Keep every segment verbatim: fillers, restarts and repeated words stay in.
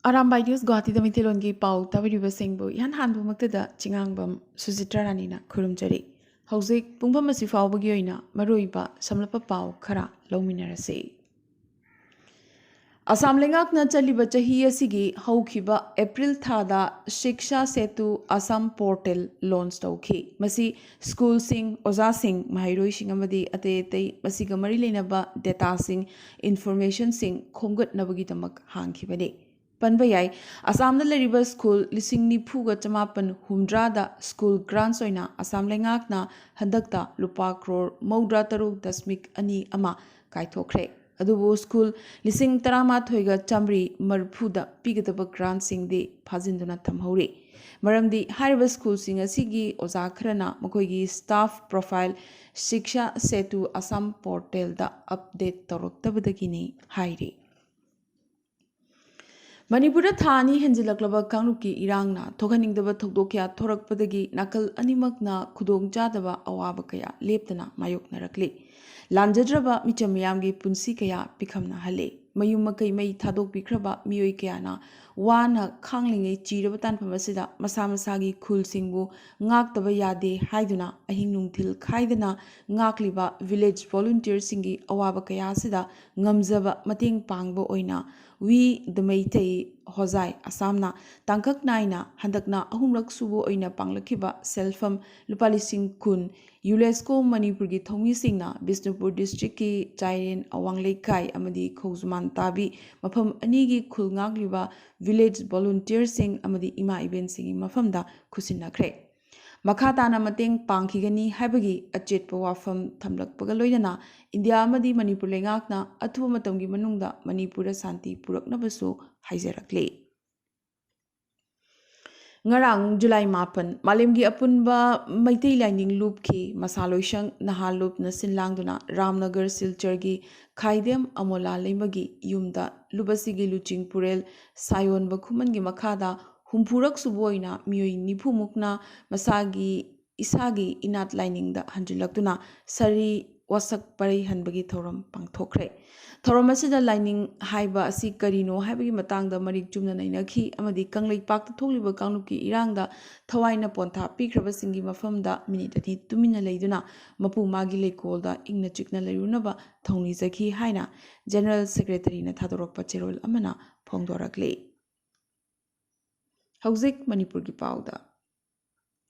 Arambai news ꯒꯨꯋꯥꯍꯥꯇꯤꯗ ꯃꯩꯇꯩꯂꯣꯟꯒꯤ ꯄꯥꯎ ꯇꯥꯕꯤꯔꯤꯕꯁꯤꯡꯕꯨ ꯏꯍꯥꯟ ꯍꯥꯟꯕꯃꯛꯇꯗ ꯆꯤꯉꯥꯡꯕꯝ ꯁꯨꯖꯤꯇ꯭ꯔꯥ ꯔꯥꯅꯤꯅ ꯈꯨꯔꯨꯝꯖꯔꯤ꯫ ꯍꯧꯖꯤꯛ ꯄꯨꯡꯐꯝ ꯑꯁꯤ ꯐꯥꯎꯕꯒꯤ ꯑꯣꯏꯅ ꯃꯔꯨꯑꯣꯏꯕ ꯁꯝꯂꯞꯄ ꯄꯥꯎ ꯈꯔ ꯂꯧꯃꯤꯟꯅꯔꯁꯤ꯫ ꯑꯁꯥꯝ ꯂꯩꯉꯥꯛꯅ ꯆꯠꯂꯤꯕ ꯆꯍꯤ ꯑꯁꯤꯒꯤ ꯍꯧꯈꯤꯕ ꯑꯦꯄ꯭ꯔꯤꯜ ꯊꯥꯗ ꯁꯤꯛꯁꯥ ꯁꯦꯇꯨ ꯑꯁꯥꯝ ꯄꯣꯔꯇꯦꯜ ꯂꯣꯟꯆ ꯇꯧꯈꯤ꯫ ꯃꯁꯤ ꯁ꯭ꯀꯨꯜꯁꯤꯡ, ꯑꯣꯖꯥꯁꯤꯡ, ꯃꯍꯩꯔꯣꯏꯁꯤꯡ ꯑꯃꯗꯤ ꯑꯇꯩ ꯑꯇꯩ ꯃꯁꯤꯒ ꯃꯔꯤ ꯂꯩꯅꯕ ꯗꯦꯇꯥꯁꯤꯡ, ꯏꯟꯐꯣꯔꯃꯦꯁꯟꯁꯤꯡ ꯈꯣꯝꯒꯠꯅꯕꯒꯤꯗꯃꯛ ꯍꯥꯡꯈꯤꯕꯅꯤ꯫ ꯄꯟꯕ ꯌꯥꯏ, ꯑꯁꯥꯝꯗ ꯂꯩꯔꯤꯕ ꯁ꯭ꯀꯨꯜ ꯂꯤꯁꯤꯡ ꯅꯤꯐꯨꯒ ꯆꯃꯥꯄꯟ ꯍꯨꯝꯗ꯭ꯔꯥꯗ ꯁ꯭ꯀꯨꯜ ꯒ꯭ꯔꯥꯟꯁ ꯑꯣꯏꯅ ꯑꯁꯥꯝ ꯂꯩꯉꯥꯛꯅ ꯍꯟꯗꯛꯇ ꯂꯨꯄꯥ ꯀ꯭ꯔꯣꯔ ꯃꯧꯗ꯭ꯔꯥ ꯇꯔꯨꯛ ꯗꯁꯃꯤꯛ ꯑꯅꯤ ꯑꯃ ꯀꯥꯏꯊꯣꯛꯈ꯭ꯔꯦ꯫ ꯑꯗꯨꯕꯨ ꯁ꯭ꯀꯨꯜ ꯂꯤꯁꯤꯡ ꯇꯔꯥꯃꯥꯊꯣꯏꯒ ꯆꯥꯃꯔꯤ ꯃꯔꯤꯐꯨꯗ ꯄꯤꯒꯗꯕ ꯒ꯭ꯔꯥꯟꯁꯤꯡꯗꯤ ꯐꯥꯖꯤꯟꯗꯨꯅ ꯊꯝꯍꯧꯔꯤ꯫ ꯃꯔꯝꯗꯤ ꯍꯥꯏꯔꯤꯕ ꯁ꯭ꯀꯨꯜꯁꯤꯡ ꯑꯁꯤꯒꯤ ꯑꯣꯖꯥ ꯈꯔꯅ ꯃꯈꯣꯏꯒꯤ ꯁ꯭ꯇꯥꯐ ꯄ꯭ꯔꯣꯐꯥꯏꯜ ꯁꯤꯛꯁꯥ ꯁꯦꯇꯨ ꯑꯁꯥꯝ ꯄꯣꯔꯇꯦꯜꯗ ꯑꯞꯗꯦꯠ ꯇꯧꯔꯛꯇꯕꯗꯒꯤꯅꯤ ꯍꯥꯏꯔꯤ꯫ ꯃꯅꯤꯄꯨꯔꯗ ꯊꯥ ꯑꯅꯤ ꯍꯦꯟꯖꯤꯜꯂꯛꯂꯕ ꯀꯥꯡꯂꯨꯞꯀꯤ ꯏꯔꯥꯡꯅ ꯊꯣꯛꯍꯟꯅꯤꯡꯗꯕ ꯊꯧꯗꯣꯛ ꯀꯌꯥ ꯊꯣꯔꯛꯄꯗꯒꯤ ꯅꯥꯀꯜ ꯑꯅꯤꯃꯛꯅ ꯈꯨꯗꯣꯡꯆꯥꯗꯕ ꯑꯋꯥꯕ ꯀꯌꯥ ꯂꯦꯞꯇꯅ ꯃꯥꯌꯣꯛꯅꯔꯛꯂꯤ꯫ ꯂꯥꯟꯖꯗ꯭ꯔꯕ ꯃꯤꯆꯝ ꯃꯤꯌꯥꯝꯒꯤ ꯄꯨꯟꯁꯤ ꯀꯌꯥ ꯄꯤꯈꯝꯅꯍꯜꯂꯤ꯫ ꯃꯌꯨꯝ ꯃꯀꯩ ꯃꯩ ꯊꯥꯗꯣꯛꯄꯤꯈ꯭ꯔꯕ ꯃꯤꯑꯣꯏ ꯀꯌꯥꯅ ꯋꯥꯅ ꯈꯥꯡꯂꯤꯉꯩ ꯆꯤꯔꯕ ꯇꯥꯟꯐꯝ ꯑꯁꯤꯗ ꯃꯁꯥ ꯃꯁꯥꯒꯤ ꯈꯨꯜꯁꯤꯡꯕꯨ ꯉꯥꯛꯇꯕ ꯌꯥꯗꯦ ꯍꯥꯏꯗꯨꯅ ꯑꯍꯤꯡ ꯅꯨꯡꯊꯤꯜ ꯈꯥꯏꯗꯅ ꯉꯥꯛꯂꯤꯕ ꯚꯤꯂꯦꯖ ꯚꯣꯂꯨꯟꯇꯤꯌꯔꯁꯤꯡꯒꯤ ꯑꯋꯥꯕ ꯀꯌꯥ ꯑꯁꯤꯗ ꯉꯝꯖꯕ ꯃꯇꯦꯡ ꯄꯥꯡꯕ ꯑꯣꯏꯅ We the Meitei ꯍꯣꯖꯥꯏ ꯑꯁꯥꯝꯅ ꯇꯥꯡꯀꯛ ꯅꯥꯏꯅ ꯍꯟꯗꯛꯅ ꯑꯍꯨꯝꯂꯛ ꯁꯨꯕ ꯑꯣꯏꯅ ꯄꯥꯡꯂꯛꯈꯤꯕ ꯁꯦꯜꯐꯝ ꯂꯨꯄꯥ ꯂꯤꯁꯤꯡ ꯀꯨꯟ ꯌꯨꯅꯦꯁꯀꯣ ꯃꯅꯤꯄꯨꯔꯒꯤ ꯊꯧꯃꯤꯁꯤꯡꯅ ꯕꯤꯁꯅꯨꯄꯨꯔ ꯗꯤꯁꯇ꯭ꯔꯤꯛꯀꯤ ꯆꯥꯏꯔꯦꯟ ꯑꯋꯥꯡ ꯂꯩꯀꯥꯏ ꯑꯃꯗꯤ ꯈꯧꯖꯨꯃꯥꯟ ꯇꯥꯕꯤ ꯃꯐꯝ ꯑꯅꯤꯒꯤ ꯈꯨꯜ ꯉꯥꯛꯂꯤꯕ ꯚꯤꯂꯦꯖ ꯚꯣꯂꯨꯟꯇꯤꯌꯔꯁꯤꯡ ꯑꯃꯗꯤ ꯏꯃꯥ ꯏꯕꯦꯟꯁꯤꯡꯒꯤ ꯃꯐꯝꯗ ꯈꯨꯠꯁꯤꯟꯅꯈ꯭ꯔꯦ꯫ ꯃꯈꯥ ꯇꯥꯅ ꯃꯇꯦꯡ ꯄꯥꯡꯈꯤꯒꯅꯤ ꯍꯥꯏꯕꯒꯤ ꯑꯆꯦꯠꯄ ꯋꯥꯐꯝ ꯊꯝꯂꯛꯄꯒ ꯂꯣꯏꯅꯅ ꯏꯟꯗꯤꯌꯥ ꯑꯃꯗꯤ ꯃꯅꯤꯄꯨꯔ ꯂꯩꯉꯥꯛꯅ ꯑꯊꯨꯕ ꯃꯇꯝꯒꯤ ꯃꯅꯨꯡꯗ ꯃꯅꯤꯄꯨꯔꯗ ꯁꯥꯟꯇꯤ ꯄꯨꯔꯛꯅꯕꯁꯨ ꯍꯥꯏꯖꯔꯛꯂꯤ꯫ ꯉꯔꯥꯡ ꯖꯨꯂꯥꯏ ꯃꯥꯄꯟ, ꯃꯥꯂꯦꯝꯒꯤ ꯑꯄꯨꯟꯕ ꯃꯩꯇꯩ ꯂꯥꯏꯅꯤꯡ ꯂꯨꯞꯀꯤ ꯃꯁꯥ ꯂꯣꯏꯁꯪ ꯅꯍꯥ ꯂꯨꯞꯅ ꯁꯤꯟ ꯂꯥꯡꯗꯨꯅ ꯔꯥꯝꯅꯒꯔ ꯁꯤꯜꯆꯔꯒꯤ ꯈꯥꯏꯗꯦꯝ ꯑꯃꯣꯂꯥ ꯂꯩꯃꯒꯤ ꯌꯨꯝꯗ ꯂꯨꯞ ꯑꯁꯤꯒꯤ ꯂꯨꯆꯤꯡ ꯄꯨꯔꯦꯜ ꯁꯥꯌꯣꯟꯕ ꯈꯨꯃꯟꯒꯤ ꯃꯈꯥꯗ ꯍꯨꯝꯐꯨꯔꯛ ꯁꯨꯕ ꯑꯣꯏꯅ ꯃꯤꯑꯣꯏ ꯅꯤꯐꯨꯃꯨꯛꯅ ꯃꯁꯥꯒꯤ ꯏꯁꯥꯒꯤ ꯏꯅꯥꯠ ꯂꯥꯏꯅꯤꯡꯗ ꯍꯟꯖꯤꯜꯂꯛꯇꯨꯅ ꯁꯥꯔꯤ ꯋꯥꯁꯛ ꯄꯔꯩ ꯍꯟꯕꯒꯤ ꯊꯧꯔꯝ ꯄꯥꯡꯊꯣꯛꯈ꯭ꯔꯦ꯫ ꯊꯧꯔꯝ ꯑꯁꯤꯗ ꯂꯥꯏꯅꯤꯡ ꯍꯥꯏꯕ ꯑꯁꯤ ꯀꯔꯤꯅꯣ ꯍꯥꯏꯕꯒꯤ ꯃꯇꯥꯡꯗ ꯃꯔꯤꯛ ꯆꯨꯝꯅ ꯅꯩꯅꯈꯤ ꯑꯃꯗꯤ ꯀꯪꯂꯩꯄꯥꯛꯇ ꯊꯣꯛꯂꯤꯕ ꯀꯥꯡꯂꯨꯞꯀꯤ ꯏꯔꯥꯡꯗ ꯊꯋꯥꯏꯅ ꯄꯣꯟꯊꯥ ꯄꯤꯈ꯭ꯔꯕꯁꯤꯡꯒꯤ ꯃꯐꯝꯗ ꯃꯤꯅꯤꯠ ꯑꯅꯤ ꯇꯨꯃꯤꯟꯅ ꯂꯩꯗꯨꯅ ꯃꯄꯨ ꯃꯥꯒꯤ ꯂꯩꯀꯣꯜꯗ ꯏꯪꯅ ꯆꯤꯛꯅ ꯂꯩꯔꯨꯅꯕ ꯊꯧꯅꯤꯖꯈꯤ ꯍꯥꯏꯅ General Secretaryꯅ ꯊꯥꯗꯣꯔꯛꯄ ꯆꯦꯔꯣꯜ ꯑꯃꯅ ꯐꯣꯡꯗꯣꯔꯛꯂꯤ꯫ ꯍꯧꯖꯤꯛ ꯃꯅꯤꯄꯨꯔꯒꯤ ꯄꯥꯎꯗ꯫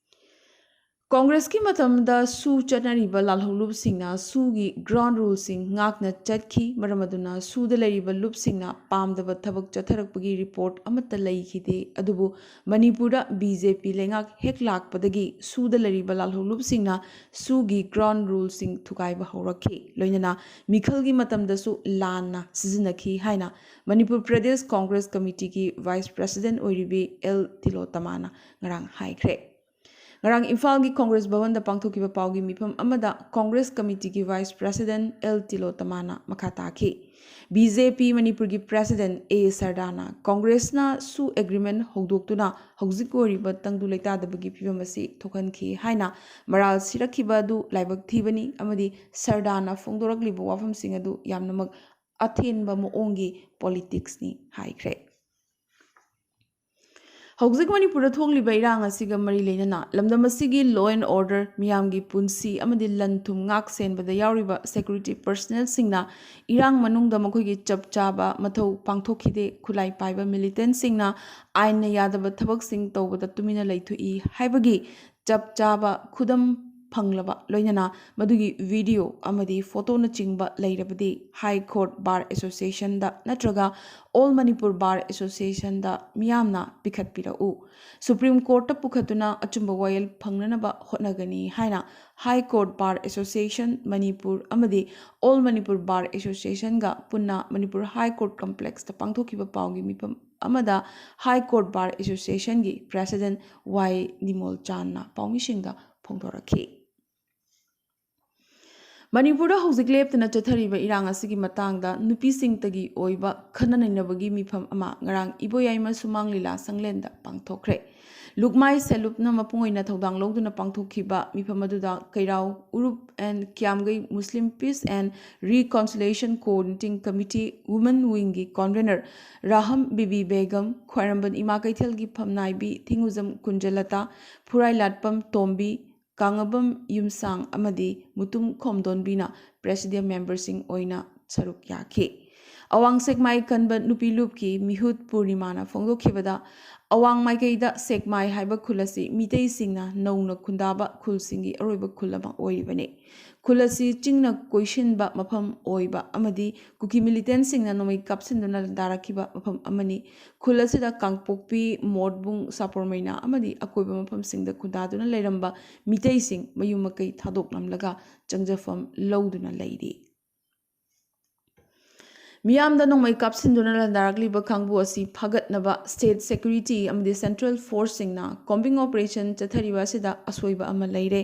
ꯀꯣꯡꯒ꯭ꯔꯦꯁꯀꯤ ꯃꯇꯝꯗ ꯁꯨ ꯆꯠꯅꯔꯤꯕ ꯂꯥꯜꯍꯧꯂꯨꯞꯁꯤꯡꯅ ꯁꯨꯒꯤ ground ruleꯁꯤꯡ ꯉꯥꯛꯅ ꯆꯠꯈꯤ꯫ ꯃꯔꯝ ꯑꯗꯨꯅ ꯁꯨꯗ ꯂꯩꯔꯤꯕ ꯂꯨꯞꯁꯤꯡꯅ ꯄꯥꯝꯗꯕ ꯊꯕꯛ ꯆꯠꯊꯔꯛꯄꯒꯤ report ꯑꯃꯠꯇ ꯂꯩꯈꯤꯗꯦ꯫ ꯑꯗꯨꯕꯨ ꯃꯅꯤꯄꯨꯔꯗ BJP ꯂꯩꯉꯥꯛ ꯍꯦꯛ ꯂꯥꯛꯄꯗꯒꯤ ꯁꯨꯗ ꯂꯩꯔꯤꯕ ꯂꯥꯜꯍꯧꯂꯨꯞꯁꯤꯡꯅ ꯁꯨꯒꯤ ground ruleꯁꯤꯡ ꯊꯨꯒꯥꯏꯕ ꯍꯧꯔꯛꯈꯤ꯫ ꯂꯣꯏꯅꯅ ꯃꯤꯈꯜꯒꯤ ꯃꯇꯝꯗꯁꯨ ꯂꯥꯟꯅ ꯁꯤꯖꯤꯟꯅꯈꯤ ꯍꯥꯏꯅ ꯃꯅꯤꯄꯨꯔ ꯄ꯭ꯔꯗꯦꯁ ꯀꯣꯡꯒ꯭ꯔꯦꯁ ꯀꯃꯤꯇꯤꯒꯤ Vice President ꯑꯣꯏꯔꯤꯕꯤ ꯑꯦꯜ ꯇꯤꯂꯣꯇꯃꯥꯅ ꯉꯔꯥꯡ ꯍꯥꯏꯈ꯭ꯔꯦ꯫ ꯉꯔꯥꯡ ꯏꯝꯐꯥꯜꯒꯤ ꯀꯣꯡꯒ꯭ꯔꯦꯁ ꯚꯕꯟꯗ ꯄꯥꯡꯊꯣꯛꯈꯤꯕ ꯄꯥꯎꯒꯤ ꯃꯤꯐꯝ ꯑꯃꯗ ꯀꯣꯡꯒ꯭ꯔꯦꯁ ꯀꯃꯤꯇꯤꯒꯤ Vice President ꯑꯦꯜ ꯇꯤꯂꯣꯇꯃꯥꯅ ꯃꯈꯥ ꯇꯥꯈꯤ꯫ BJP ꯃꯅꯤꯄꯨꯔꯒꯤ President ꯑꯦ ꯁꯔꯗꯥꯅ ꯀꯣꯡꯒ꯭ꯔꯦꯁꯅ ꯁꯨ agreement ꯍꯧꯗꯣꯛꯇꯨꯅ ꯍꯧꯖꯤꯛ ꯑꯣꯏꯔꯤꯕ ꯇꯪꯗꯨ ꯂꯩꯇꯥꯗꯕꯒꯤ ꯐꯤꯕꯝ ꯑꯁꯤ ꯊꯣꯛꯍꯟꯈꯤ ꯍꯥꯏꯅ ꯃꯔꯥꯜ ꯁꯤꯔꯛꯈꯤꯕ ꯑꯗꯨ ꯂꯥꯏꯕꯛ ꯊꯤꯕꯅꯤ ꯑꯃꯗꯤ ꯁꯔꯗꯥꯅ ꯐꯣꯡꯗꯣꯔꯛꯂꯤꯕ ꯋꯥꯐꯝꯁꯤꯡ ꯑꯗꯨ ꯌꯥꯝꯅꯃꯛ ꯑꯊꯦꯟꯕ ꯃꯑꯣꯡꯒꯤ politicsꯅꯤ ꯍꯥꯏꯈ꯭ꯔꯦ꯫ ꯍꯧꯖꯤꯛ ꯃꯅꯤꯄꯨꯔꯗ ꯊꯣꯛꯂꯤꯕ ꯏꯔꯥꯡ ꯑꯁꯤꯒ ꯃꯔꯤ ꯂꯩꯅꯅ ꯂꯝꯗꯝ ꯑꯁꯤꯒꯤ law and order, ꯃꯤꯌꯥꯝꯒꯤ ꯄꯨꯟꯁꯤ ꯑꯃꯗꯤ ꯂꯟ ꯊꯨꯝ ꯉꯥꯛ ꯁꯦꯟꯕꯗ ꯌꯥꯎꯔꯤꯕ security personnelꯁꯤꯡꯅ ꯏꯔꯥꯡ ꯃꯅꯨꯡꯗ ꯃꯈꯣꯏꯒꯤ ꯆꯞ ꯆꯥꯕ ꯃꯊꯧ ꯄꯥꯡꯊꯣꯛꯈꯤꯗꯦ, ꯈꯨꯠꯂꯥꯏ ꯄꯥꯏꯕ militantꯁꯤꯡꯅ ꯑꯥꯏꯟꯅ ꯌꯥꯗꯕ ꯊꯕꯛꯁꯤꯡ ꯇꯧꯕꯗ ꯇꯨꯃꯤꯟꯅ ꯂꯩꯊꯣꯛꯏ ꯍꯥꯏꯕꯒꯤ ꯆꯞ ꯆꯥꯕ ꯈꯨꯗꯝ ꯐꯪꯂꯕ, ꯂꯣꯏꯅꯅ ꯃꯗꯨꯒꯤ video ꯑꯃꯗꯤ photoꯅꯆꯤꯡꯕ ꯂꯩꯔꯕꯗꯤ High Court Bar Associationꯗ ꯅꯠꯇ꯭ꯔꯒ All Manipur Bar Associationꯗ ꯃꯤꯌꯥꯝꯅ ꯄꯤꯈꯠꯄꯤꯔꯛꯎ꯫ Supreme Courtꯇ ꯄꯨꯈꯠꯇꯨꯅ ꯑꯆꯨꯝꯕ ꯋꯥꯌꯦꯜ ꯐꯪꯅꯅꯕ ꯍꯣꯠꯅꯒꯅꯤ ꯍꯥꯏꯅ High Court Bar Association Manipur ꯑꯃꯗꯤ All Manipur Bar Associationꯒ ꯄꯨꯟꯅ ꯃꯅꯤꯄꯨꯔ High Court Complexꯇ ꯄꯥꯡꯊꯣꯛꯈꯤꯕ ꯄꯥꯎꯒꯤ ꯃꯤꯐꯝ ꯑꯃꯗ High Court Bar Associationꯒꯤ President ꯋꯥꯏ ꯅꯤꯃꯣꯜ ꯆꯥꯟꯅ ꯄꯥꯎꯃꯤꯁꯤꯡꯗ ꯐꯣꯡꯗꯣꯔꯛꯈꯤ꯫ ꯃꯅꯤꯄꯨꯔꯗ ꯍꯧꯖꯤꯛ ꯂꯦꯞꯇꯅ ꯆꯠꯊꯔꯤꯕ ꯏꯔꯥꯡ ꯑꯁꯤꯒꯤ ꯃꯇꯥꯡꯗ ꯅꯨꯄꯤꯁꯤꯡꯇꯒꯤ ꯑꯣꯏꯕ ꯈꯟꯅ ꯅꯩꯅꯕꯒꯤ ꯃꯤꯐꯝ ꯑꯃ ꯉꯔꯥꯡ ꯏꯕꯣꯌꯥꯏꯃ ꯁꯨꯃꯥꯡ ꯂꯤꯂꯥ ꯁꯪꯂꯦꯟꯗ ꯄꯥꯡꯊꯣꯛꯈ꯭ꯔꯦ꯫ ꯂꯨꯛꯃꯥꯏ ꯁꯦꯜ ꯂꯨꯞꯅ ꯃꯄꯨꯡ ꯑꯣꯏꯅ ꯊꯧꯗꯥꯡ ꯂꯧꯗꯨꯅ ꯄꯥꯡꯊꯣꯛꯈꯤꯕ ꯃꯤꯐꯝ ꯑꯗꯨꯗ ꯀꯩꯔꯥꯎ ꯎꯔꯨꯞ and ꯀ꯭ꯌꯥꯝꯒꯩ Muslim Peace and Reconciliation Coordinating Committee Women Wing ꯒꯤ convenor ꯔꯥꯍꯝ ꯕꯤꯕꯤ ꯕꯦꯒꯝ, ꯈ꯭ꯋꯥꯏꯔꯝꯕꯟ ꯏꯃꯥ ꯀꯩꯊꯦꯜꯒꯤ ꯐꯝꯅꯥꯏꯕꯤ ꯊꯤꯡꯉꯨꯖꯝ ꯀꯨꯟꯖꯂꯇꯥ, ꯐꯨꯔꯥꯏꯂꯥꯠꯄꯝ ꯇꯣꯝꯕꯤ, ꯀꯥꯡꯉꯕꯝ ꯌꯨꯝꯁꯥꯡ ꯑꯃꯗꯤ ꯃꯨꯇꯨꯝ ꯈꯣꯝꯗꯣꯟꯕꯤꯅ presiding memberꯁꯤꯡ ꯑꯣꯏꯅ ꯁꯔꯨꯛ ꯌꯥꯈꯤ꯫ ꯑꯋꯥꯡ ꯁꯦꯛꯃꯥꯏ ꯀꯟꯕ ꯅꯨꯄꯤ ꯂꯨꯞꯀꯤ ꯃꯤꯍꯨꯠ ꯄꯨꯔꯅꯤꯃꯥꯅ ꯐꯣꯡꯗꯣꯛꯈꯤꯕꯗ, ꯑꯋꯥꯡ ꯃꯥꯏꯀꯩꯗ ꯁꯦꯛꯃꯥꯏ ꯍꯥꯏꯕ ꯈꯨꯜ ꯑꯁꯤ ꯃꯤꯇꯩꯁꯤꯡꯅ ꯅꯧꯅ ꯈꯨꯟꯗꯥꯕ ꯈꯨꯜꯁꯤꯡꯒꯤ ꯑꯔꯣꯏꯕ ꯈꯨꯜ ꯑꯃ ꯑꯣꯏꯔꯤꯕꯅꯤ꯫ ꯈꯨꯜ ꯑꯁꯤ ꯆꯤꯡꯅ ꯀꯣꯏꯁꯤꯟꯕ ꯃꯐꯝ ꯑꯣꯏꯕ ꯑꯃꯗꯤ ꯀꯨꯀꯤ militantꯁꯤꯡꯅ ꯅꯣꯡꯃꯩ ꯀꯥꯞꯁꯤꯟꯗꯨꯅ ꯂꯥꯟꯗꯥꯔꯛꯈꯤꯕ ꯃꯐꯝ ꯑꯃꯅꯤ꯫ ꯈꯨꯜ ꯑꯁꯤꯗ ꯀꯥꯡꯄꯣꯛꯄꯤ, ꯃꯣꯠꯕꯨꯡ, ꯁꯥꯄꯣꯔꯃꯩꯅꯥ ꯑꯃꯗꯤ ꯑꯀꯣꯏꯕ ꯃꯐꯝꯁꯤꯡꯗ ꯈꯨꯟꯗꯥꯗꯨꯅ ꯂꯩꯔꯝꯕ ꯃꯤꯇꯩꯁꯤꯡ ꯃꯌꯨꯝ ꯃꯀꯩ ꯊꯥꯗꯣꯛꯂꯝꯂꯒ ꯆꯪꯖꯐꯝ ꯂꯧꯗꯨꯅ ꯂꯩꯔꯤ꯫ ꯃꯤꯌꯥꯝꯗ ꯅꯣꯡꯃꯩ ꯀꯥꯞꯁꯤꯟꯗꯨꯅ ꯂꯥꯟꯗꯥꯔꯛꯂꯤꯕ ꯀꯥꯡꯕꯨ ꯑꯁꯤ ꯐꯥꯒꯠꯅꯕ state security ꯑꯃꯗꯤ central forceꯁꯤꯡꯅ combing operation ꯆꯠꯊꯔꯤꯕ ꯑꯁꯤꯗ ꯑꯁꯣꯏꯕ ꯑꯃ ꯂꯩꯔꯦ꯫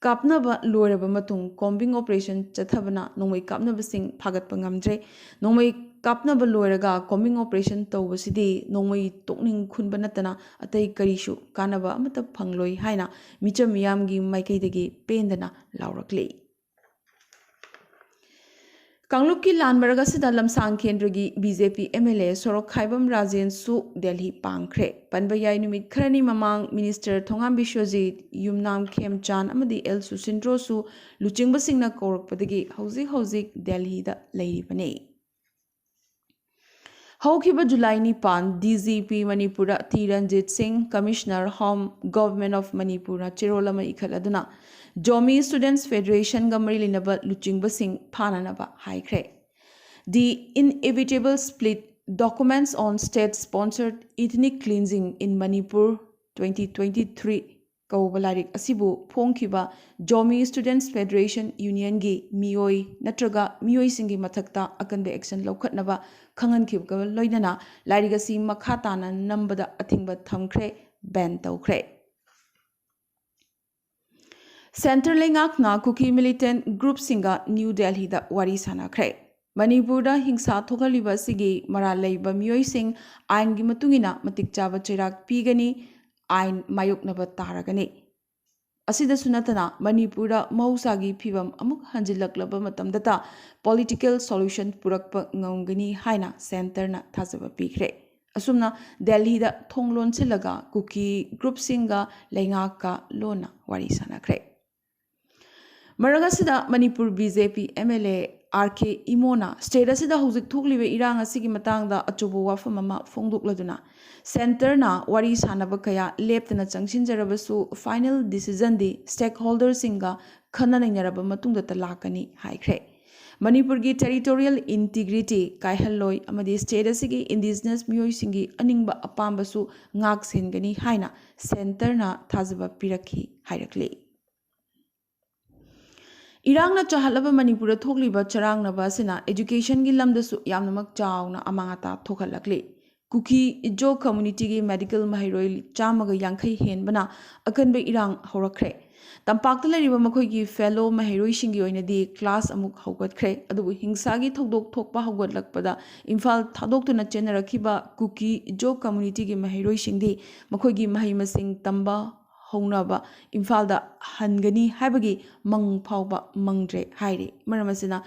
ꯀꯥꯞꯅꯕ ꯂꯣꯏꯔꯕ ꯃꯇꯨꯡ combing operation ꯆꯠꯊꯕꯅ ꯅꯣꯡꯃꯩ ꯀꯥꯞꯅꯕꯁꯤꯡ ꯐꯥꯒꯠꯄ ꯉꯝꯗ꯭ꯔꯦ꯫ ꯅꯣꯡꯃꯩ ꯀꯥꯞꯅꯕ ꯂꯣꯏꯔꯒ combing operation ꯇꯧꯕꯁꯤꯗꯤ ꯅꯣꯡꯃꯩ ꯇꯣꯛꯅꯤꯡ ꯈꯨꯟꯕ ꯅꯠꯇꯅ ꯑꯇꯩ ꯀꯔꯤꯁꯨ ꯀꯥꯟꯅꯕ ꯑꯃꯠꯇ ꯐꯪꯂꯣꯏ ꯍꯥꯏꯅ ꯃꯤꯆꯝ ꯃꯤꯌꯥꯝꯒꯤ ꯃꯥꯏꯀꯩꯗꯒꯤ ꯄꯦꯟꯗꯅ ꯂꯥꯎꯔꯛꯂꯤ꯫ ꯀꯥꯡꯂꯨꯞꯀꯤ ꯂꯥꯟ ꯃꯔꯛ ꯑꯁꯤꯗ ꯂꯝꯁꯥꯡ ꯀꯦꯟꯗ꯭ꯔꯒꯤ BJP MLA ꯁꯣꯔꯣꯛꯈꯥꯏꯕꯝ ꯔꯥꯖꯦꯟꯁꯨ ꯗꯦꯜꯍꯤ ꯄꯥꯡꯈ꯭ꯔꯦ꯫ ꯄꯟꯕ ꯌꯥꯏ, ꯅꯨꯃꯤꯠ ꯈꯔꯅꯤ ꯃꯃꯥꯡ minister ꯊꯣꯉꯥꯝ ꯕꯤꯁ꯭ꯋꯖꯤꯠ, ꯌꯨꯝꯅꯥꯝ ꯈꯦꯝꯆꯥꯟ ꯑꯃꯗꯤ ꯑꯦꯜ ꯁꯨꯁꯤꯟꯗ꯭ꯔꯣꯁꯨ ꯂꯨꯆꯤꯡꯕꯁꯤꯡꯅ ꯀꯧꯔꯛꯄꯗꯒꯤ ꯍꯧꯖꯤꯛ ꯍꯧꯖꯤꯛ ꯗꯦꯜꯍꯤꯗ ꯂꯩꯔꯤꯕꯅꯤ꯫ ꯍꯧꯈꯤꯕ ꯖꯨꯂꯥꯏ ꯅꯤꯄꯥꯟ, DGP ꯃꯅꯤꯄꯨꯔꯗ ꯇꯤ ꯔꯟꯖꯤꯠ ꯁꯤꯡ, Commissioner Home, Government of ꯃꯅꯤꯄꯨꯔꯅ ꯆꯦꯔꯣꯜ ꯑꯃ ꯏꯈꯠꯂꯗꯨꯅ ꯖꯣꯃꯤ Students Federationꯒ ꯃꯔꯤ ꯂꯩꯅꯕ ꯂꯨꯆꯤꯡꯕꯁꯤꯡ ꯐꯥꯅꯅꯕ ꯍꯥꯏꯈ꯭ꯔꯦ꯫ The Inevitable Split, Documents on State Sponsored Ethnic Cleansing in Manipur twenty twenty-three ꯀꯧꯕ ꯂꯥꯏꯔꯤꯛ ꯑꯁꯤꯕꯨ ꯐꯣꯡꯈꯤꯕ ꯖꯣꯃꯤ Students Federation Unionꯒꯤ ꯃꯤꯑꯣꯏ ꯅꯠꯇ꯭ꯔꯒ ꯃꯤꯑꯣꯏꯁꯤꯡꯒꯤ ꯃꯊꯛꯇ ꯑꯀꯟꯕ action ꯂꯧꯈꯠꯅꯕ ꯈꯪꯍꯟꯈꯤꯕꯒ ꯂꯣꯏꯅꯅ ꯂꯥꯏꯔꯤꯛ ꯑꯁꯤ ꯃꯈꯥ ꯇꯥꯅ ꯅꯝꯕꯗ ꯑꯊꯤꯡꯕ ꯊꯝꯈ꯭ꯔꯦ, ban ꯇꯧꯈ꯭ꯔꯦ꯫ ꯁꯦꯟꯇꯔ ꯂꯩꯉꯥꯛꯅ ꯀꯨꯀꯤ ꯃꯤꯂꯤꯇꯦꯟ ꯒ꯭ꯔꯨꯞꯁꯤꯡꯒ ꯅ꯭ꯌꯨ ꯗꯦꯜꯍꯤꯗ ꯋꯥꯔꯤ ꯁꯥꯟꯅꯈ꯭ꯔꯦ꯫ ꯃꯅꯤꯄꯨꯔꯗ ꯍꯤꯡꯁꯥ ꯊꯣꯛꯍꯜꯂꯤꯕ ꯑꯁꯤꯒꯤ ꯃꯔꯥꯜ ꯂꯩꯕ ꯃꯤꯑꯣꯏꯁꯤꯡ ꯑꯥꯏꯟꯒꯤ ꯃꯇꯨꯡ ꯏꯟꯅ ꯃꯇꯤꯛ ꯆꯥꯕ ꯆꯩꯔꯥꯛ ꯄꯤꯒꯅꯤ, ꯑꯥꯏꯟ ꯃꯥꯌꯣꯛꯅꯕ ꯇꯥꯔꯒꯅꯤ꯫ ꯑꯁꯤꯗꯁꯨ ꯅꯠꯇꯅ ꯃꯅꯤꯄꯨꯔꯗ ꯃꯍꯧꯁꯥꯒꯤ ꯐꯤꯕꯝ ꯑꯃꯨꯛ ꯍꯟꯖꯤꯜꯂꯛꯂꯕ ꯃꯇꯝꯗꯇ political solution ꯄꯨꯔꯛꯄ ꯉꯝꯒꯅꯤ ꯍꯥꯏꯅ ꯁꯦꯟꯇꯔꯅ ꯊꯥꯖꯕ ꯄꯤꯈ꯭ꯔꯦ꯫ ꯑꯁꯨꯝꯅ ꯗꯦꯜꯍꯤꯗ ꯊꯣꯡ ꯂꯣꯟꯁꯤꯜꯂꯒ ꯀꯨꯀꯤ ꯒ꯭ꯔꯨꯞꯁꯤꯡꯒ ꯂꯩꯉꯥꯛꯀ ꯂꯣꯟꯅ ꯋꯥꯔꯤ ꯁꯥꯟꯅꯈ꯭ꯔꯦ꯫ ꯃꯔꯛ ꯑꯁꯤꯗ Manipur BJP MLA RK ꯏꯃꯣꯅ state ꯑꯁꯤꯗ ꯍꯧꯖꯤꯛ ꯊꯣꯛꯂꯤꯕ ꯏꯔꯥꯡ ꯑꯁꯤꯒꯤ ꯃꯇꯥꯡꯗ ꯑꯆꯧꯕ ꯋꯥꯐꯝ ꯑꯃ ꯐꯣꯡꯗꯣꯛꯂꯗꯨꯅ ꯁꯦꯟꯇꯔꯅ ꯋꯥꯔꯤ ꯁꯥꯟꯅꯕ ꯀꯌꯥ ꯂꯦꯞꯇꯅ ꯆꯪꯁꯤꯟꯖꯔꯕꯁꯨ final decisionꯗꯤ stakeholderꯁꯤꯡꯒ ꯈꯟꯅ ꯅꯩꯅꯔꯕ ꯃꯇꯨꯡꯗꯇ ꯂꯥꯛꯀꯅꯤ ꯍꯥꯏꯈ꯭ꯔꯦ꯫ ꯃꯅꯤꯄꯨꯔꯒꯤ territorial integrity ꯀꯥꯏꯍꯜꯂꯣꯏ ꯑꯃꯗꯤ state ꯑꯁꯤꯒꯤ indigenous ꯃꯤꯑꯣꯏꯁꯤꯡꯒꯤ ꯑꯅꯤꯡꯕ ꯑꯄꯥꯝꯕꯁꯨ ꯉꯥꯛ ꯁꯦꯟꯒꯅꯤ ꯍꯥꯏꯅ ꯁꯦꯟꯇꯔꯅ ꯊꯥꯖꯕ ꯄꯤꯔꯛꯈꯤ ꯍꯥꯏꯔꯛꯂꯤ꯫ ꯏꯔꯥꯡꯅ ꯆꯥꯍꯠꯂꯕ ꯃꯅꯤꯄꯨꯔꯗ ꯊꯣꯛꯂꯤꯕ ꯆꯔꯥꯡꯅꯕ ꯑꯁꯤꯅ educationꯒꯤ ꯂꯝꯗꯁꯨ ꯌꯥꯝꯅꯃꯛ ꯆꯥꯎꯅ ꯑꯃꯥꯡ ꯑꯇꯥ ꯊꯣꯛꯍꯜꯂꯛꯂꯤ꯫ ꯀꯨꯀꯤ ꯏꯖꯣ communityꯒꯤ medical ꯃꯍꯩꯔꯣꯏ ꯆꯥꯝꯃꯒ ꯌꯥꯡꯈꯩ ꯍꯦꯟꯕꯅ ꯑꯀꯟꯕ ꯏꯔꯥꯡ ꯍꯧꯔꯛꯈ꯭ꯔꯦ꯫ ꯇꯝꯄꯥꯛꯇ ꯂꯩꯔꯤꯕ ꯃꯈꯣꯏꯒꯤ fellow ꯃꯍꯩꯔꯣꯏꯁꯤꯡꯒꯤ ꯑꯣꯏꯅꯗꯤ class ꯑꯃꯨꯛ ꯍꯧꯒꯠꯈ꯭ꯔꯦ, ꯑꯗꯨꯕꯨ ꯍꯤꯡꯁꯥꯒꯤ ꯊꯧꯗꯣꯛ ꯊꯣꯛꯄ ꯍꯧꯒꯠꯂꯛꯄꯗ ꯏꯝꯐꯥꯜ ꯊꯥꯗꯣꯛꯇꯨꯅ ꯆꯦꯟꯅꯔꯛꯈꯤꯕ ꯀꯨꯀꯤ ꯏꯖꯣ communityꯒꯤ ꯃꯍꯩꯔꯣꯏꯁꯤꯡꯗꯤ ꯃꯈꯣꯏꯒꯤ ꯃꯍꯩ ꯃꯁꯤꯡ ꯇꯝꯕ ꯍꯧꯅꯕ ꯏꯝꯐꯥꯜꯗ ꯍꯟꯒꯅꯤ ꯍꯥꯏꯕꯒꯤ ꯃꯪ ꯐꯥꯎꯕ ꯃꯪꯗ꯭ꯔꯦ ꯍꯥꯏꯔꯤ꯫ ꯃꯔꯝ ꯑꯁꯤꯅ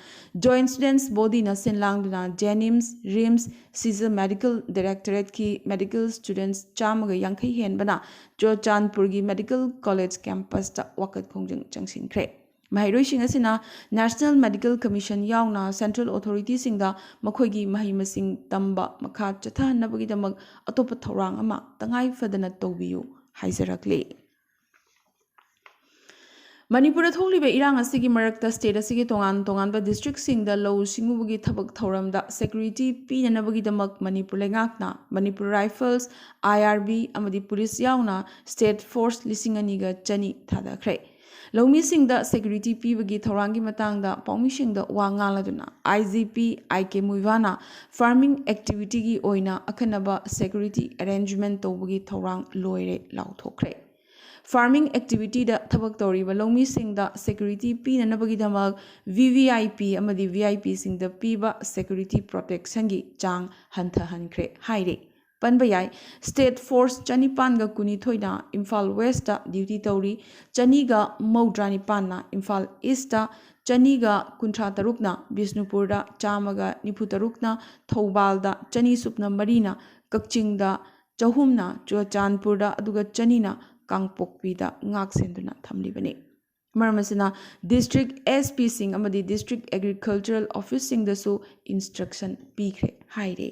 Joint Students Bodyꯅ ꯁꯤꯟ ꯂꯥꯡꯗꯨꯅ JNIMS, RIMS, CISA Medical Directorateꯀꯤ medical students ꯆꯥꯝꯃꯒ ꯌꯥꯡꯈꯩ ꯍꯦꯟꯕꯅ ꯆꯨꯔꯆꯥꯟꯄꯨꯔꯒꯤ medical college campusꯇ ꯋꯥꯀꯠ ꯈꯣꯡꯖꯪ ꯆꯪꯁꯤꯟꯈ꯭ꯔꯦ꯫ ꯃꯍꯩꯔꯣꯏꯁꯤꯡ ꯑꯁꯤꯅ National Medical Commission ꯌꯥꯎꯅ central authorityꯁꯤꯡꯗ ꯃꯈꯣꯏꯒꯤ ꯃꯍꯩ ꯃꯁꯤꯡ ꯇꯝꯕ ꯃꯈꯥ ꯆꯠꯊꯍꯟꯅꯕꯒꯤꯗꯃꯛ ꯑꯇꯣꯞꯄ ꯊꯧꯔꯥꯡ ꯑꯃ ꯇꯉꯥꯏ ꯐꯗꯅ ꯇꯧꯕꯤꯌꯨ ꯍꯥꯏꯖꯔꯛꯂꯤ꯫ ꯃꯅꯤꯄꯨꯔꯗ ꯊꯣꯛꯂꯤꯕ ꯏꯔꯥꯡ ꯑꯁꯤꯒꯤ ꯃꯔꯛꯇ state ꯑꯁꯤꯒꯤ ꯇꯣꯉꯥꯟ ꯇꯣꯉꯥꯟꯕ districtꯁꯤꯡꯗ ꯂꯧꯎ ꯁꯤꯡꯎꯕꯒꯤ ꯊꯕꯛ ꯊꯧꯔꯝꯗ security ꯄꯤꯅꯅꯕꯒꯤꯗꯃꯛ ꯃꯅꯤꯄꯨꯔ ꯂꯩꯉꯥꯛꯅ Manipur Rifles, IRB ꯑꯃꯗꯤ police ꯌꯥꯎꯅ state force ꯂꯤꯁꯤꯡ ꯑꯅꯤꯒ ꯆꯅꯤ ꯊꯥꯗꯈ꯭ꯔꯦ꯫ ꯂꯧꯃꯤꯁꯤꯡꯗ security ꯄꯤꯕꯒꯤ ꯊꯧꯔꯥꯡꯒꯤ ꯃꯇꯥꯡꯗ ꯄꯥꯎꯃꯤꯁꯤꯡꯗ ꯋꯥ ꯉꯥꯡꯂꯗꯨꯅ IGP IK ꯃꯨꯏꯚꯥꯅ farming activityꯒꯤ ꯑꯣꯏꯅ ꯑꯈꯟꯅꯕ security arrangement ꯇꯧꯕꯒꯤ ꯊꯧꯔꯥꯡ ꯂꯣꯏꯔꯦ ꯂꯥꯎꯊꯣꯛꯈ꯭ꯔꯦ꯫ farming activityꯗ ꯊꯕꯛ ꯇꯧꯔꯤꯕ ꯂꯧꯃꯤꯁꯤꯡꯗ security ꯄꯤꯅꯅꯕꯒꯤꯗꯃꯛ V V I P ꯑꯃꯗꯤ V I Pꯁꯤꯡꯗ ꯄꯤꯕ security protectionꯒꯤ ꯆꯥꯡ ꯍꯟꯊꯍꯟꯈ꯭ꯔꯦ ꯍꯥꯏꯔꯤ꯫ ꯄꯟꯕ ꯌꯥꯏ, state force ꯆꯅꯤꯄꯥꯟꯒ ꯀꯨꯟꯅꯤꯊꯣꯏꯅ ꯏꯝꯐꯥꯜ Westꯇ duty ꯇꯧꯔꯤ, ꯆꯅꯤꯒ ꯃꯧꯗ꯭ꯔꯥ ꯅꯤꯄꯥꯟꯅ ꯏꯝꯐꯥꯜ Eastꯇ, ꯆꯅꯤꯒ ꯀꯨꯟꯊ꯭ꯔꯥ ꯇꯔꯨꯛꯅ ꯕꯤꯁꯅꯨꯄꯨꯔꯗ, ꯆꯥꯝꯃꯒ ꯅꯤꯐꯨ ꯇꯔꯨꯛꯅ ꯊꯧꯕꯥꯜꯗ, ꯆꯅꯤ ꯁꯨꯞꯅ ꯃꯔꯤꯅ ꯀꯛꯆꯤꯡꯗ, ꯆꯍꯨꯝꯅ ꯆꯨꯔꯆꯥꯟꯄꯨꯔꯗ, ꯑꯗꯨꯒ ꯆꯅꯤꯅ ꯀꯥꯡꯄꯣꯛꯄꯤꯗ ꯉꯥꯛ ꯁꯦꯟꯗꯨꯅ ꯊꯝꯂꯤꯕꯅꯤ꯫ ꯃꯔꯝ ꯑꯁꯤꯅ district S Pꯁꯤꯡ ꯑꯃꯗꯤ district agricultural officeꯁꯤꯡꯗꯁꯨ instruction ꯄꯤꯈ꯭ꯔꯦ ꯍꯥꯏꯔꯦ꯫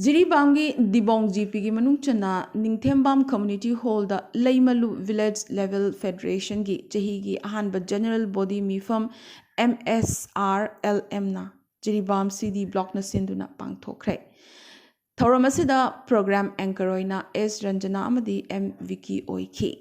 ꯖꯤꯔꯤꯕꯥꯝꯒꯤ ꯗꯤꯕꯣꯡ ꯖꯤꯄꯤꯒꯤ ꯃꯅꯨꯡ ꯆꯟꯅ ꯅꯤꯡꯊꯦꯝꯕꯥꯝ community hallꯗ ꯂꯩꯃꯂꯨ village level federationꯒꯤ ꯆꯍꯤꯒꯤ ꯑꯍꯥꯟꯕ general body ꯃꯤꯐꯝ M S R L Mꯅ Jiribam C D blockꯅ ꯁꯤꯟꯗꯨꯅ ꯄꯥꯡꯊꯣꯛꯈ꯭ꯔꯦ꯫ ꯊꯧꯔꯝ ꯑꯁꯤꯗ program anchor ꯑꯣꯏꯅ S ꯔꯟꯖꯅꯥ ꯑꯃꯗꯤ M ꯚꯤꯀꯤ ꯑꯣꯏꯈꯤ꯫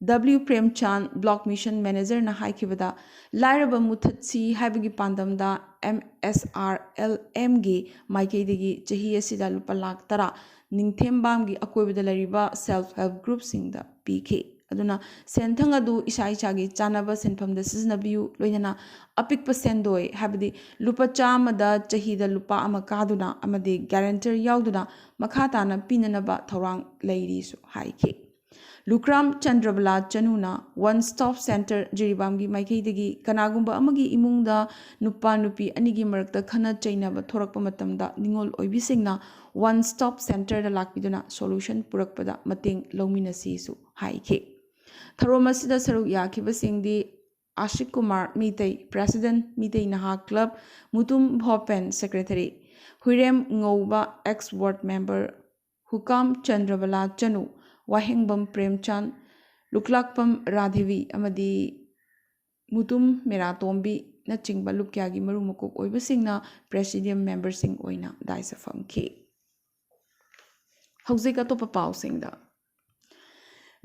W ꯄ꯭ꯔꯦꯝꯆꯥꯟ, block mission managerꯅ ꯍꯥꯏꯈꯤꯕꯗ, ꯂꯥꯏꯔꯕ ꯃꯨꯊꯠꯁꯤ ꯍꯥꯏꯕꯒꯤ ꯄꯥꯟꯗꯝꯗ M S R L Mꯒꯤ ꯃꯥꯏꯀꯩꯗꯒꯤ ꯆꯍꯤ ꯑꯁꯤꯗ ꯂꯨꯄꯥ ꯂꯥꯈ ꯇꯔꯥ ꯅꯤꯡꯊꯦꯝꯕꯥꯝꯒꯤ ꯑꯀꯣꯏꯕꯗ ꯂꯩꯔꯤꯕ self help groupꯁꯤꯡꯗ ꯄꯤꯈꯤ꯫ ꯑꯗꯨꯅ ꯁꯦꯟꯊꯪ ꯑꯗꯨ ꯏꯁꯥ ꯏꯁꯥꯒꯤ ꯆꯥꯅꯕ ꯁꯤꯟꯐꯝꯗ ꯁꯤꯖꯤꯟꯅꯕꯤꯌꯨ, ꯂꯣꯏꯅꯅ ꯑꯄꯤꯛꯄ ꯁꯦꯟꯗꯣꯏ, ꯍꯥꯏꯕꯗꯤ ꯂꯨꯄꯥ ꯆꯥꯝꯃꯗ ꯆꯍꯤꯗ ꯂꯨꯄꯥ ꯑꯃ ꯀꯥꯗꯨꯅ ꯑꯃꯗꯤ guarantor ꯌꯥꯎꯗꯨꯅ ꯃꯈꯥ ꯇꯥꯅ ꯄꯤꯅꯅꯕ ꯊꯧꯔꯥꯡ ꯂꯩꯔꯤꯁꯨ ꯍꯥꯏꯈꯤ꯫ ꯂꯨꯈ꯭ꯔꯥꯝ ꯆꯟꯗ꯭ꯔꯕꯂꯥ ꯆꯅꯨꯅ One Stop Centre ꯖꯤꯔꯤꯕꯥꯝꯒꯤ ꯃꯥꯏꯀꯩꯗꯒꯤ ꯀꯅꯥꯒꯨꯝꯕ ꯑꯃꯒꯤ ꯏꯃꯨꯡꯗ ꯅꯨꯄꯥ ꯅꯨꯄꯤ ꯑꯅꯤꯒꯤ ꯃꯔꯛꯇ ꯈꯠꯅ ꯆꯩꯅꯕ ꯊꯣꯔꯛꯄ ꯃꯇꯝꯗ ꯅꯤꯉꯣꯜ ꯑꯣꯏꯕꯤꯁꯤꯡꯅ One Stop Centreꯗ ꯂꯥꯛꯄꯤꯗꯨꯅ solution ꯄꯨꯔꯛꯄꯗ ꯃꯇꯦꯡ ꯂꯧꯃꯤꯟꯅꯁꯤꯁꯨ ꯍꯥꯏꯈꯤ꯫ ꯊꯧꯔꯝ ꯑꯁꯤꯗ ꯁꯔꯨꯛ ꯌꯥꯈꯤꯕꯁꯤꯡꯗꯤ ꯑꯥꯁꯤꯛ ꯀꯨꯃꯥꯔ ꯃꯤꯇꯩ, president, ꯃꯤꯇꯩ ꯅꯍꯥ club, ꯃꯨꯇꯨꯝ ꯚꯣꯄꯦꯟ, secretary, ꯍꯨꯏꯔꯦꯝ ꯉꯧꯕ, ex ward member, ꯍꯨꯀꯥꯝ ꯆꯟꯗ꯭ꯔꯕꯂꯥ ꯆꯅꯨ, ꯋꯥꯍꯦꯡꯕꯝ ꯄ꯭ꯔꯦꯝꯆꯥꯟ, ꯂꯨꯛꯂꯥꯛꯄꯝ ꯔꯥꯙꯦꯕꯤ ꯑꯃꯗꯤ ꯃꯨꯇꯨꯝ ꯃꯦꯔꯥꯇꯣꯝꯕꯤꯅꯆꯤꯡꯕ ꯂꯨꯞ ꯀꯌꯥꯒꯤ ꯃꯔꯨ ꯃꯀꯣꯛ ꯑꯣꯏꯕꯁꯤꯡꯅ presidium memberꯁꯤꯡ ꯑꯣꯏꯅ ꯗꯥꯏꯁꯇ ꯐꯝꯈꯤ꯫ ꯍꯧꯖꯤꯛ ꯑꯇꯣꯞꯄ ꯄꯥꯎꯁꯤꯡꯗ꯫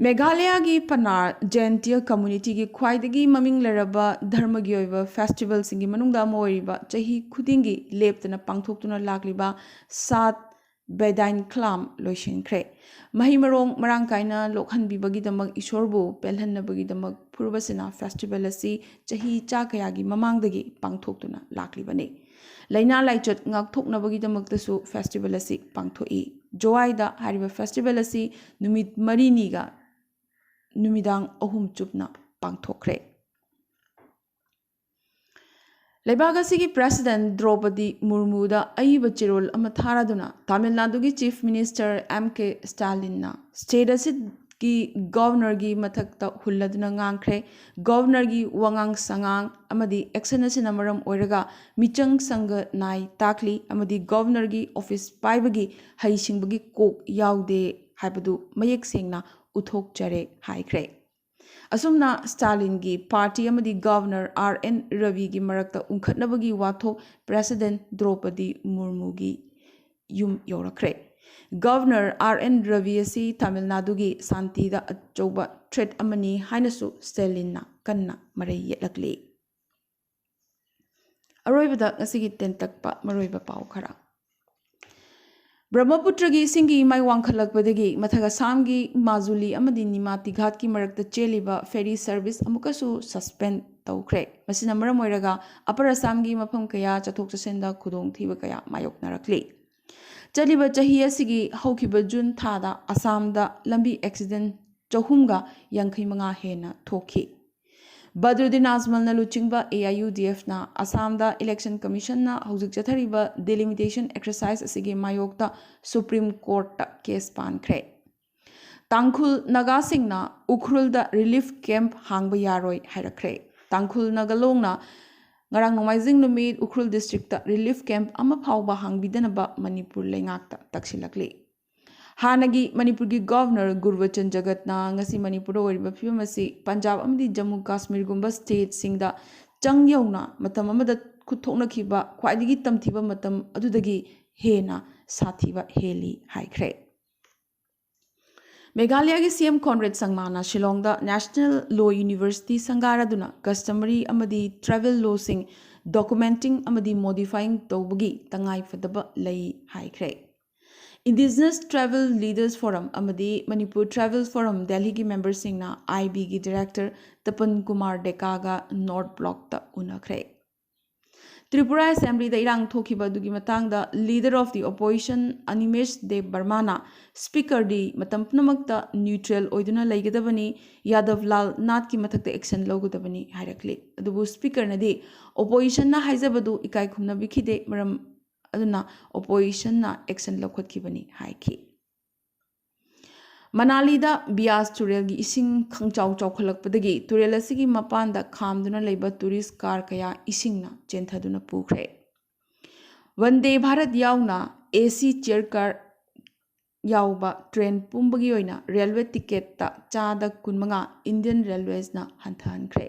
ꯃꯦꯘꯥꯂꯌꯥꯒꯤ ꯄꯅꯥꯔ ꯖꯦꯟꯇꯤꯌꯥ communityꯒꯤ ꯈ꯭ꯋꯥꯏꯗꯒꯤ ꯃꯃꯤꯡ ꯂꯩꯔꯕ ꯙꯔꯃꯒꯤ ꯑꯣꯏꯕ festivalꯁꯤꯡꯒꯤ ꯃꯅꯨꯡꯗ ꯑꯃ ꯑꯣꯏꯔꯤꯕ ꯆꯍꯤ ꯈꯨꯗꯤꯡꯒꯤ ꯂꯦꯞꯇꯅ ꯄꯥꯡꯊꯣꯛꯇꯨꯅ ꯂꯥꯛꯂꯤꯕ ꯁꯥꯠ ꯕꯦꯗꯥꯏꯟ ꯀ꯭ꯂꯥꯝ ꯂꯣꯏꯁꯤꯟꯈ꯭ꯔꯦ꯫ ꯃꯍꯩ ꯃꯔꯣꯡ ꯃꯔꯥꯡ ꯀꯥꯏꯅ ꯂꯣꯛꯍꯟꯕꯤꯕꯒꯤꯗꯃꯛ ꯏꯁꯣꯔꯕꯨ ꯄꯦꯜꯍꯟꯅꯕꯒꯤꯗꯃꯛ ꯐꯨꯔꯨꯕꯁꯤꯅ ꯐꯦꯁꯇꯤꯚꯦꯜ ꯑꯁꯤ ꯆꯍꯤ ꯆꯥ ꯀꯌꯥꯒꯤ ꯃꯃꯥꯡꯗꯒꯤ ꯄꯥꯡꯊꯣꯛꯇꯨꯅ ꯂꯥꯛꯂꯤꯕꯅꯤ꯫ ꯂꯥꯏꯅꯥ ꯂꯥꯏꯆꯠ ꯉꯥꯛꯊꯣꯛꯅꯕꯒꯤꯗꯃꯛꯇꯁꯨ ꯐꯦꯁꯇꯤꯚꯦꯜ ꯑꯁꯤ ꯄꯥꯡꯊꯣꯛꯏ꯫ ꯖꯣꯋꯥꯏꯗ ꯍꯥꯏꯔꯤꯕ ꯐꯦꯁꯇꯤꯚꯦꯜ ꯑꯁꯤ ꯅꯨꯃꯤꯠ ꯃꯔꯤꯅꯤꯒ ꯅꯨꯃꯤꯗꯥꯡ ꯑꯍꯨꯝ ꯆꯨꯞꯅ ꯄꯥꯡꯊꯣꯛꯈ꯭ꯔꯦ꯫ ꯂꯩꯕꯥꯛ ꯑꯁꯤꯒꯤ ꯄ꯭ꯔꯦꯁꯤꯗꯦꯟ ꯗ꯭ꯔꯧꯄꯗꯤ ꯃꯨꯔꯃꯨꯗ ꯑꯏꯕ ꯆꯦꯔꯣꯜ ꯑꯃ ꯊꯥꯔꯗꯨꯅ ꯇꯥꯃꯤꯜ ꯅꯥꯗꯨꯒꯤ ꯆꯤꯐ ꯃꯤꯅꯤꯁꯇꯔ ꯑꯦꯝ ꯀꯦ ꯁ꯭ꯇꯥꯂꯤꯟꯅ ꯁ꯭ꯇꯦꯠ ꯑꯁꯤꯒꯤ ꯒꯚꯔꯅꯔꯒꯤ ꯃꯊꯛꯇ ꯍꯨꯜꯂꯗꯨꯅ ꯉꯥꯡꯈ꯭ꯔꯦ꯫ ꯒꯚꯔꯅꯔꯒꯤ ꯋꯥꯉꯥꯡ ꯁꯉꯥꯡ ꯑꯃꯗꯤ ꯑꯦꯛꯁꯟ ꯑꯁꯤꯅ ꯃꯔꯝ ꯑꯣꯏꯔꯒ ꯃꯤꯆꯪ ꯁꯪꯒ ꯅꯥꯏ ꯇꯥꯛꯂꯤ ꯑꯃꯗꯤ ꯒꯚꯔꯅꯔꯒꯤ ꯑꯣꯐꯤꯁ ꯄꯥꯏꯕꯒꯤ ꯍꯩꯁꯤꯡꯕꯒꯤ ꯀꯣꯛ ꯌꯥꯎꯗꯦ ꯍꯥꯏꯕꯗꯨ ꯃꯌꯦꯛ ꯁꯦꯡꯅ ꯎꯠꯊꯣꯛꯆꯔꯦ ꯍꯥꯏꯈ꯭ꯔꯦ꯫ ꯑꯁꯨꯝꯅ ꯁ꯭ꯇꯥꯂꯤꯟꯒꯤ ꯄꯥꯔꯇꯤ ꯑꯃꯗꯤ ꯒꯚꯔꯅꯔ ꯑꯥꯔ ꯑꯦꯟ ꯔꯕꯤꯒꯤ ꯃꯔꯛꯇ ꯎꯪꯈꯠꯅꯕꯒꯤ ꯋꯥꯊꯣꯛ ꯄ꯭ꯔꯦꯁꯤꯗꯦꯟ ꯗ꯭ꯔꯧꯄꯗꯤ ꯃꯨꯔꯃꯨꯒꯤ ꯌꯨꯝ ꯌꯧꯔꯛꯈ꯭ꯔꯦ꯫ ꯒꯚꯔꯅꯔ ꯑꯥꯔ ꯑꯦꯟ ꯔꯕꯤ ꯑꯁꯤ ꯇꯥꯃꯤꯜ ꯅꯥꯗꯨꯒꯤ ꯁꯥꯟꯇꯤꯗ ꯑꯆꯧꯕ ꯊ꯭ꯔꯦꯠ ꯑꯃꯅꯤ ꯍꯥꯏꯅꯁꯨ ꯁ꯭ꯇꯥꯂꯤꯟꯅ ꯀꯟꯅ ꯃꯔꯩ ꯌꯦꯠꯂꯛꯂꯤ꯫ ꯑꯔꯣꯏꯕꯗ ꯉꯁꯤꯒꯤ ꯇꯦꯟꯇꯛꯄ ꯃꯔꯨꯑꯣꯏꯕ ꯄꯥꯎ ꯈꯔ꯫ ꯕ꯭ꯔꯍꯃꯄꯨꯇ꯭ꯔꯒꯤ ꯏꯁꯤꯡꯒꯤ ꯏꯃꯥꯏ ꯋꯥꯡꯈꯠꯂꯛꯄꯗꯒꯤ ꯃꯊꯛ ꯑꯁꯥꯝꯒꯤ ꯃꯥꯖꯨꯂꯤ ꯑꯃꯗꯤ ꯅꯤꯃꯥꯇꯤ ꯘꯥꯠꯀꯤ ꯃꯔꯛꯇ ꯆꯦꯜꯂꯤꯕ ꯐꯦꯔꯤ ꯁꯔꯚꯤꯁ ꯑꯃꯨꯛꯀꯁꯨ ꯁꯁꯄꯦꯟ ꯇꯧꯈ꯭ꯔꯦ꯫ ꯃꯁꯤꯅ ꯃꯔꯝ ꯑꯣꯏꯔꯒ ꯑꯄꯔ ꯑꯁꯥꯝꯒꯤ ꯃꯐꯝ ꯀꯌꯥ ꯆꯠꯊꯣꯛ ꯆꯠꯁꯤꯟꯗ ꯈꯨꯗꯣꯡꯊꯤꯕ ꯀꯌꯥ ꯃꯥꯌꯣꯛꯅꯔꯛꯂꯤ꯫ ꯆꯠꯂꯤꯕ ꯆꯍꯤ ꯑꯁꯤꯒꯤ ꯍꯧꯈꯤꯕ ꯖꯨꯟ ꯊꯥꯗ ꯑꯁꯥꯝꯗ ꯂꯝꯕꯤ ꯑꯦꯛꯁꯤꯗꯦꯟ ꯆꯍꯨꯝꯒ ꯌꯥꯡꯈꯩ ꯃꯉꯥ ꯍꯦꯟꯅ ꯊꯣꯛꯈꯤ꯫ ꯕꯗ꯭ꯔꯨꯗꯤꯟ ꯑꯖꯃꯜꯅ ꯂꯨꯆꯤꯡꯕ A I U D ꯑꯦꯐꯅ ꯑꯁꯥꯝꯗ election ꯀꯃꯤꯁꯟꯅ ꯍꯧꯖꯤꯛ ꯆꯠꯊꯔꯤꯕ ꯗꯤꯂꯤꯃꯤꯇꯦꯁꯟ ꯑꯦꯛꯁꯔꯁꯥꯏꯁ ꯑꯁꯤꯒꯤ ꯃꯥꯌꯣꯛꯇ ꯁꯨꯄ꯭ꯔꯤꯝ ꯀꯣꯔꯠꯇ ꯀꯦꯁ ꯄꯥꯟꯈ꯭ꯔꯦ꯫ ꯇꯥꯡꯈꯨꯜ ꯅꯥꯒꯥꯁꯤꯡꯅ ꯎꯈ꯭ꯔꯨꯜꯗ ꯔꯤꯂꯤꯐ ꯀꯦꯝꯞ ꯍꯥꯡꯕ ꯌꯥꯔꯣꯏ ꯍꯥꯏꯔꯛꯈ꯭ꯔꯦ꯫ ꯇꯥꯡꯈꯨꯜ ꯅꯥꯒꯥꯂꯣꯡꯅ ꯉꯔꯥꯡ ꯅꯣꯡꯃꯥꯏꯖꯤꯡ ꯅꯨꯃꯤꯠ ꯎꯈ꯭ꯔꯨꯜ ꯗꯤꯁꯇ꯭ꯔꯤꯛꯇ ꯔꯤꯂꯤꯐ ꯀꯦꯝꯞ ꯑꯃ ꯐꯥꯎꯕ ꯍꯥꯡꯕꯤꯗꯅꯕ ꯃꯅꯤꯄꯨꯔ ꯂꯩꯉꯥꯛꯇ ꯇꯛꯁꯤꯜꯂꯛꯂꯤ꯫ ꯍꯥꯟꯅꯒꯤ ꯃꯅꯤꯄꯨꯔꯒꯤ ꯒꯚꯔꯅꯔ ꯒꯨꯔꯕꯆꯟ ꯖꯒꯠꯅ ꯉꯁꯤ ꯃꯅꯤꯄꯨꯔꯗ ꯑꯣꯏꯔꯤꯕ ꯐꯤꯕꯝ ꯑꯁꯤ ꯄꯟꯖꯥꯕ ꯑꯃꯗꯤ ꯖꯝꯃꯨ ꯀꯥꯁꯃꯤꯔꯒꯨꯝꯕ ꯁ꯭ꯇꯦꯠꯁꯤꯡꯗ ꯆꯪ ꯌꯧꯅ ꯃꯇꯝ ꯑꯃꯗ ꯈꯨꯠ ꯊꯣꯛꯅꯈꯤꯕ ꯈ꯭ꯋꯥꯏꯗꯒꯤ ꯇꯝꯊꯤꯕ ꯃꯇꯝ ꯑꯗꯨꯗꯒꯤ ꯍꯦꯟꯅ ꯁꯥꯊꯤꯕ ꯍꯦꯜꯂꯤ ꯍꯥꯏꯈ꯭ꯔꯦ꯫ ꯃꯦꯘꯥꯂꯌꯥꯒꯤ ꯁꯤ ꯑꯦꯝ ꯀꯣꯟꯔꯦꯗ ꯁꯪꯃꯥꯅ ꯁꯤꯂꯣꯡꯗ ꯅꯦꯁꯅꯦꯜ ꯂꯣ ꯌꯨꯅꯤꯚꯔꯁꯤꯇꯤ ꯁꯪꯒꯥꯔꯗꯨꯅ ꯀꯁꯇꯃꯔꯤ ꯑꯃꯗꯤ ꯇ꯭ꯔꯥꯏꯕꯦꯜ ꯂꯣꯁꯤꯡ ꯗꯣꯀꯨꯃꯦꯟꯇꯤꯡ ꯑꯃꯗꯤ ꯃꯣꯗꯤꯐꯥꯏꯡ ꯇꯧꯕꯒꯤ ꯇꯉꯥꯏꯐꯗꯕ ꯂꯩ ꯍꯥꯏꯈ꯭ꯔꯦ꯫ Indigenous Tribal Leaders Forum ꯑꯃꯗꯤ Manipur Tribal Forum ꯗꯦꯜꯍꯤꯒꯤ ꯃꯦꯝꯕꯔꯁꯤꯡꯅ ꯑꯥꯏ ꯕꯤꯒꯤ ꯗꯤꯔꯦꯛꯇꯔ ꯇꯄꯟ ꯀꯨꯃꯥꯔ ꯗꯦꯀꯥꯒ ꯅꯣꯔꯠ ꯕ꯭ꯂꯣꯛꯇ ꯎꯅꯈ꯭ꯔꯦ꯫ ꯇ꯭ꯔꯤꯄꯨꯔꯥ ꯑꯦꯁꯦꯝꯕ꯭ꯂꯤꯗ ꯏꯔꯥꯡ ꯊꯣꯛꯈꯤꯕ ꯑꯗꯨꯒꯤ ꯃꯇꯥꯡꯗ Leader of the Opposition ꯑꯅꯤꯃꯦꯁ ꯗꯦꯕ ꯕꯔꯃꯥꯅ ꯁ꯭ꯄꯤꯀꯔꯗꯤ ꯃꯇꯝ ꯄꯨꯝꯅꯃꯛꯇ ꯅ꯭ꯌꯨꯇ꯭ꯔꯦꯜ ꯑꯣꯏꯗꯨꯅ ꯂꯩꯒꯗꯕꯅꯤ, ꯌꯥꯗꯕ ꯂꯥꯜ ꯅꯥꯠꯀꯤ ꯃꯊꯛꯇ ꯑꯦꯛꯁꯟ ꯂꯧꯒꯗꯕꯅꯤ ꯍꯥꯏꯔꯛꯂꯤ꯫ ꯑꯗꯨꯕꯨ ꯁ꯭ꯄꯤꯀꯔꯅꯗꯤ ꯑꯣꯄꯣꯖꯤꯁꯟꯅ ꯍꯥꯏꯖꯕꯗꯨ ꯏꯀꯥꯏ ꯈꯨꯝꯅꯕꯤꯈꯤꯗꯦ, ꯃꯔꯝ ꯑꯗꯨꯅ ꯑꯣꯄꯣꯖꯤꯁꯟꯅ ꯑꯦꯛꯁꯟ ꯂꯧꯈꯠꯈꯤꯕꯅꯤ ꯍꯥꯏꯈꯤ꯫ ꯃꯅꯥꯂꯤꯗ ꯕꯤꯌꯥꯁ ꯇꯨꯔꯦꯜꯒꯤ ꯏꯁꯤꯡ ꯈꯪꯆꯥꯎ ꯆꯥꯎꯈꯠꯂꯛꯄꯗꯒꯤ ꯇꯨꯔꯦꯜ ꯑꯁꯤꯒꯤ ꯃꯄꯥꯟꯗ ꯈꯥꯝꯗꯨꯅ ꯂꯩꯕ ꯇꯨꯔꯤꯁ ꯀꯥꯔ ꯀꯌꯥ ꯏꯁꯤꯡꯅ ꯆꯦꯟꯊꯗꯨꯅ ꯄꯨꯈ꯭ꯔꯦ꯫ ꯋꯟꯗꯦ ꯚꯥꯔꯠ ꯌꯥꯎꯅ ꯑꯦ ꯁꯤ ꯆꯤꯌꯔ ꯀꯥꯔ ꯌꯥꯎꯕ ꯇ꯭ꯔꯦꯟ ꯄꯨꯝꯕꯒꯤ ꯑꯣꯏꯅ ꯔꯦꯜꯋꯦ ꯇꯤꯀꯦꯠꯇ ꯆꯥꯗ ꯀꯨꯟꯃꯉꯥ ꯏꯟꯗꯤꯌꯟ ꯔꯦꯜꯋꯦꯁꯅ ꯍꯟꯊꯍꯟꯈ꯭ꯔꯦ꯫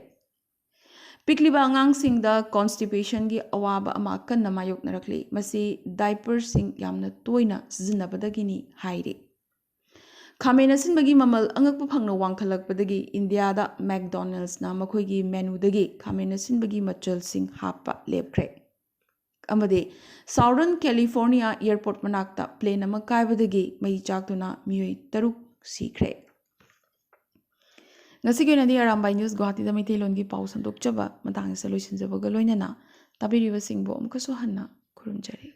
ꯄꯤꯛꯂꯤꯕ ꯑꯉꯥꯡꯁꯤꯡꯗ ꯀꯣꯟꯁꯇꯤꯄꯦꯁꯟꯒꯤ ꯑꯋꯥꯕ ꯑꯃ ꯀꯟꯅ ꯃꯥꯌꯣꯛꯅꯔꯛꯂꯤ꯫ ꯃꯁꯤ ꯗꯥꯏꯄꯔꯁꯤꯡ ꯌꯥꯝꯅ ꯇꯣꯏꯅ ꯁꯤꯖꯤꯟꯅꯕꯗꯒꯤꯅꯤ ꯍꯥꯏꯔꯤ꯫ ꯈꯥꯃꯦꯟ ꯑꯁꯤꯟꯕꯒꯤ ꯃꯃꯜ ꯑꯉꯛꯄ ꯐꯪꯅ ꯋꯥꯡꯈꯠꯂꯛꯄꯗꯒꯤ ꯏꯟꯗꯤꯌꯥꯗ ꯃꯦꯛꯗꯣꯅꯦꯜꯁꯅ ꯃꯈꯣꯏꯒꯤ ꯃꯦꯅꯨꯗꯒꯤ ꯈꯥꯃꯦꯟ ꯑꯁꯤꯟꯕꯒꯤ ꯃꯆꯜꯁꯤꯡ ꯍꯥꯞꯄ ꯂꯦꯞꯈ꯭ꯔꯦ꯫ ꯑꯃꯗꯤ ꯁꯥꯎꯗꯔꯟ ꯀꯦꯂꯤꯐꯣꯔꯅꯤꯌꯥ ꯑꯦꯌꯔꯄꯣꯔꯠ ꯃꯅꯥꯛꯇ ꯄ꯭ꯂꯦꯟ ꯑꯃ ꯀꯥꯏꯕꯗꯒꯤ ꯃꯩ ꯆꯥꯛꯇꯨꯅ ꯃꯤꯑꯣꯏ ꯇꯔꯨꯛ ꯁꯤꯈ꯭ꯔꯦ꯫ ꯉꯁꯤꯒꯤ ꯑꯣꯏꯅꯗꯤ ꯑꯔꯥꯝꯕꯥꯏ ꯅ꯭ꯌꯨꯁ ꯒꯨꯋꯥꯍꯥꯇꯤꯗ ꯃꯩꯇꯩꯂꯣꯟꯒꯤ ꯄꯥꯎ ꯁꯟꯗꯣꯛꯆꯕ ꯃꯇꯥꯡ ꯑꯁꯤꯗ ꯂꯣꯏꯁꯤꯟꯖꯕꯒ ꯂꯣꯏꯅꯅ ꯇꯥꯕꯤꯔꯤꯕꯁꯤꯡꯕꯨ ꯑꯃꯨꯛꯀꯁꯨ ꯍꯟꯅ ꯈꯨꯔꯨꯝꯖꯔꯤ꯫